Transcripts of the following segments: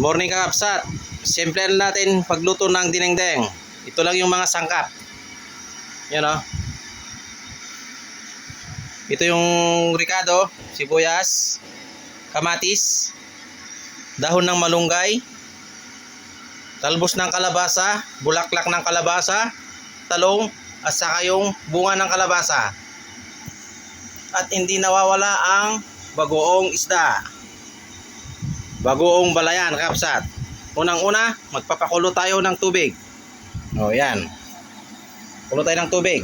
Morning kakapsat. Simple natin pagluto ng dinengdeng. Ito lang yung mga sangkap. Yan o. Ito yung ricado, sibuyas, kamatis, dahon ng malunggay, talbos ng kalabasa, bulaklak ng kalabasa, talong, at saka yung bunga ng kalabasa. At hindi nawawala ang bagoong isda. Bagoong balayan, kapsat. Unang-una, magpapakulo tayo ng tubig. O, yan. Kulo tayo ng tubig.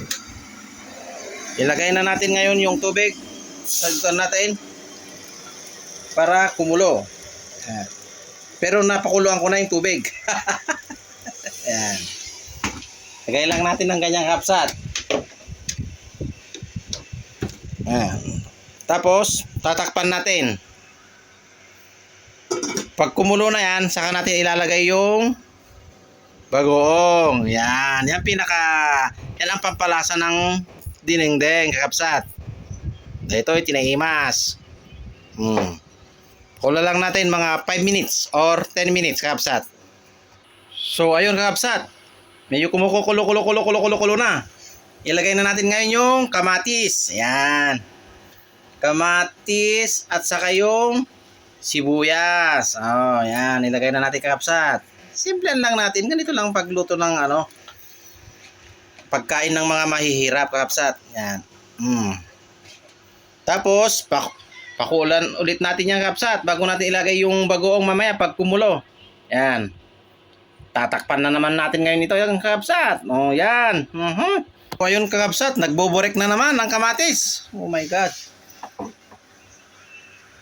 Ilagay na natin ngayon yung tubig. Sagutan natin para kumulo. Yan. Pero napakuluan ko na yung tubig. Yan. Lagay lang natin ng ganyang kapsat. Yan. Tapos, tatakpan natin. Pag kumulo na yan, saka natin ilalagay yung bagoong. Yan. Yan yan ang pampalasa ng dinengdeng, kakapsat. Ito ay tinaimas. Kula lang natin mga 5 minutes or 10 minutes, kakapsat. So, ayun, kakapsat. Medyo kumukulo na. Ilagay na natin ngayon yung kamatis. Yan. Kamatis at saka yung sibuyas. Oh, yan. Ilagay na natin, kakapsat. Simple lang natin. Ganito lang pagluto ng pagkain ng mga mahihirap, kakapsat. Yan. Tapos, pakulan ulit natin yan, kakapsat. Bago natin ilagay yung bagoong mamaya pag kumulo. Yan. Tatakpan na naman natin ngayon ito, yung kakapsat. Oh, yan. So, ayun, kakapsat. Nagboborek na naman ang kamatis. Oh my God.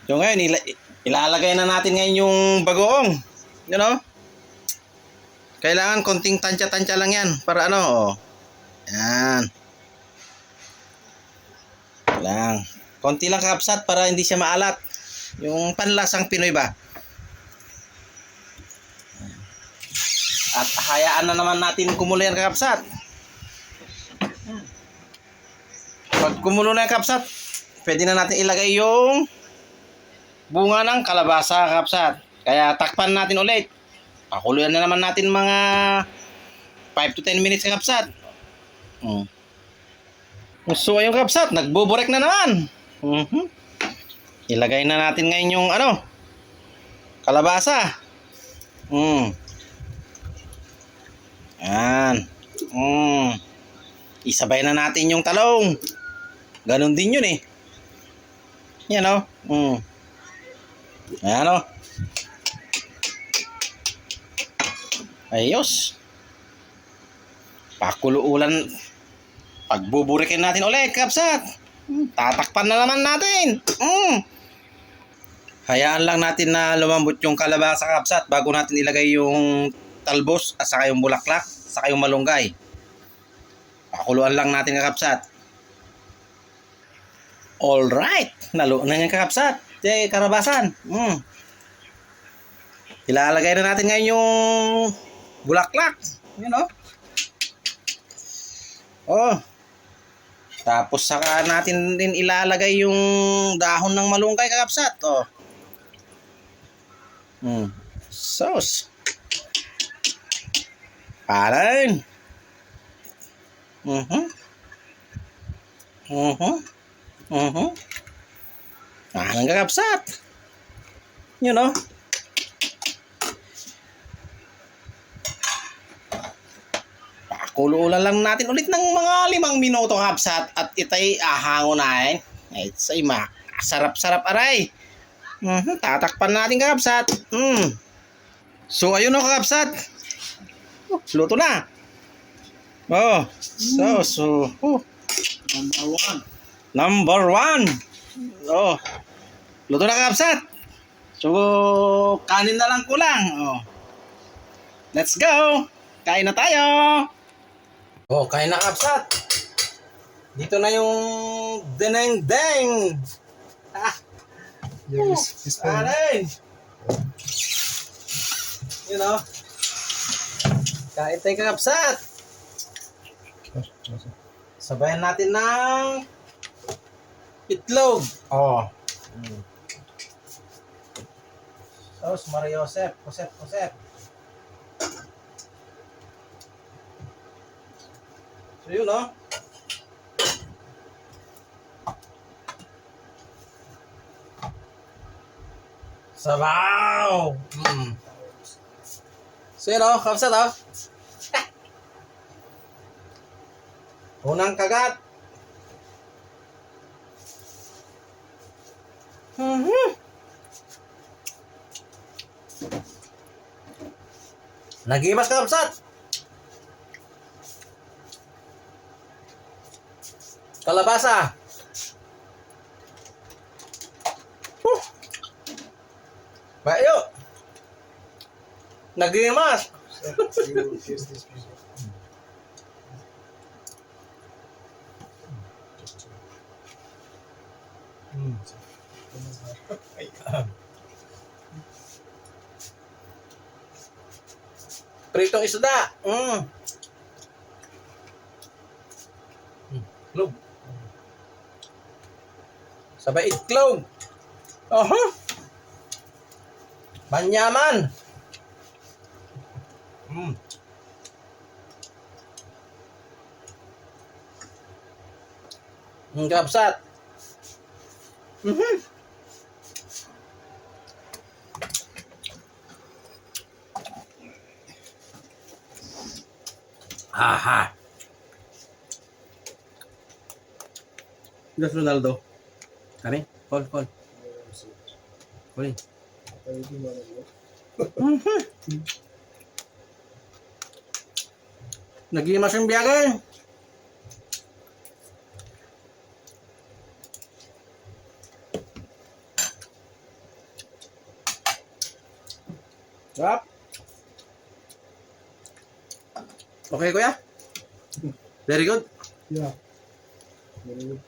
So, ngayon, ilalagay na natin ngayon yung bagoong. You know? Kailangan konting tansya-tansya lang yan. Para ano, oh. Yan. Lang. Konti lang, kakapsat, para hindi siya maalat. Yung panlasang Pinoy ba? At hayaan na naman natin kumulo yan, kakapsat. Pag kumulo na yan, kakapsat, pwede na natin ilagay yung bunga ng kalabasa, kakapsat. Kaya takpan natin ulit. Pakuluan na naman natin mga 5 to 10 minutes, kakapsat. So ayun, kakapsat, nagbuburek na naman. Ilagay na natin ngayon yung kalabasa. Yan. Isabay na natin yung talong. Ganon din yun eh. Yan o. Ayan o. Ayos. Pakuluulan. Pagbuburikin natin ulit, kapsat. Tatakpan na naman natin. Hayaan lang natin na lumambot yung kalabasa, kapsat, bago natin ilagay yung talbos at saka yung bulaklak, saka yung malunggay. Pakuluan lang natin, kakapsat. Alright. Nalo na yung kakapsat. Karabasan. Ilalagay na natin ngayon yung bulaklak. You know? Oh. Tapos saka natin din ilalagay yung dahon ng malunggay, kakapsat. Oh. Sauce. Parin. Ang kakapsat. You know? Pakululan lang natin ulit ng mga 5 minuto, kakapsat. At itay ahangunahin. Ay, sarap-sarap aray. Tatakpan natin, kakapsat. So, ayun o, kakapsat. Luto na. Oh. Number one. Oh. Luto na, kakapsat. So, kanin na lang kulang. Oh. Let's go. Kain na tayo. Oh, kain na, kakapsat. Dito na yung dinengdeng. Aray. You know. Kain tayo, kakapsat. Sabayan natin ng itlog. Oh. Tapos Maria Josep. So yun, no? Sabaw! So yun, no? Kapsat, no? Unang kagat. Nagimas ka, kapsat. Kalabasa. Bayo. Nagimas. You taste this piece. Pritong isda. Itlog. Sabay itlog. Manyaman. Kapsat. Aha. Gas Ronaldo. Kami? Call. Call. Nagimas yung biyahe. Sarap. Okay, kuya? Very good. Yeah. Very good.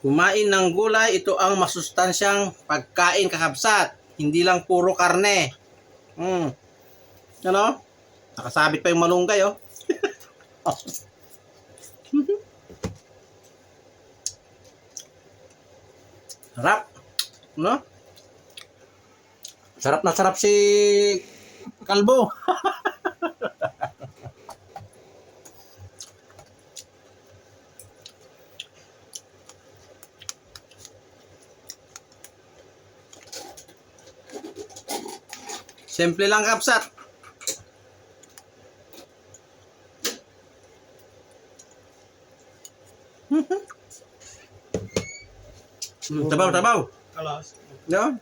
Kumain ng gulay, ito ang masustansyang pagkain, kakabsat. Hindi lang puro karne. Ano? Nakasabit pa yung malunggay, oh. Sarap. No? Sarap na sarap si Kalbo. Simple lang, kapsat. Tabaw. Alas. No?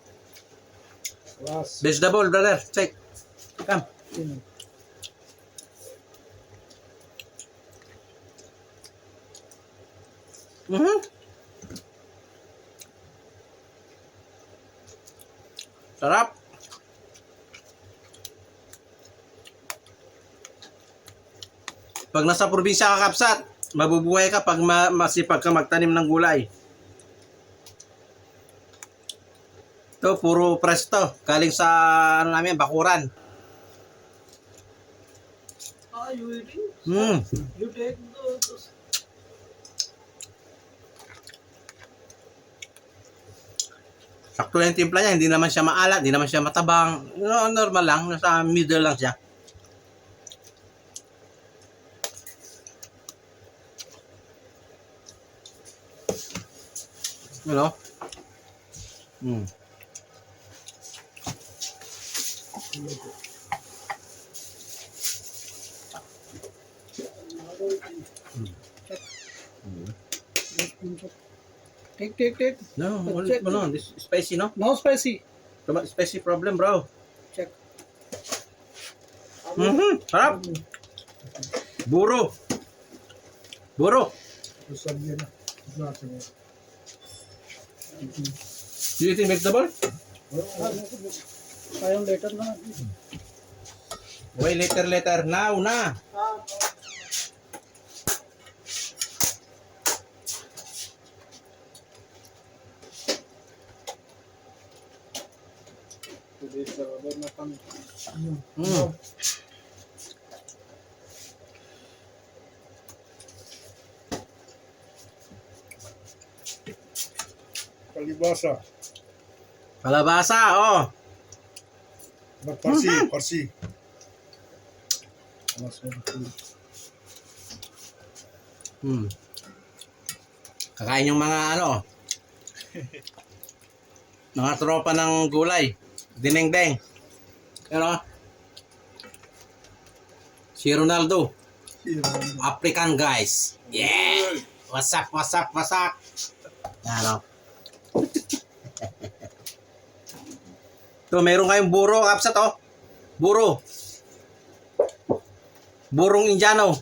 Alas. Vegetable, brother. Check. Come. Sarap. Pag nasa probinsya ka, kapsat, mabubuhay ka pag masipag ka magtanim ng gulay. Ito, puro presto. Galing sa, ano namin, bakuran. You eating? You take the Sakto lang yung timpla niya. Hindi naman siya maalat, hindi naman siya matabang. No, normal lang. Nasa middle lang siya. You know? Take. No, Check. this is spicy, no? No spicy. Spicy problem, bro. Check. Sarap. Buro. Do you eating vegetable? Sayang later na. Wait, later. Now na. Palibasa. Kalabasa, oh. Parsi, parsi. Alas, Hmm. Kakain yung mga ano, mga tropa ng gulay. Dinengdeng. Pero, si Ronaldo, African guys. Yeah! What's up, what's up, what's up? Yan, oh. Ito, meron kayong buro, kapsat, oh. Buro. Burong Indiano.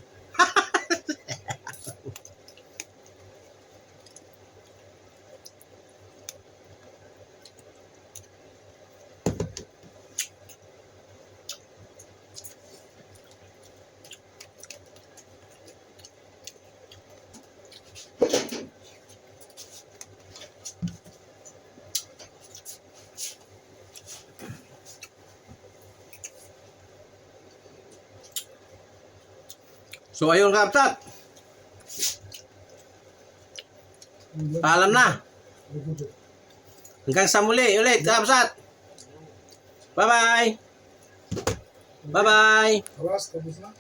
So, ayun, kapsat. Paalam na. Hanggang sa muli ulit, kapsat. Bye-bye. Bye-bye. Alas, tapos na.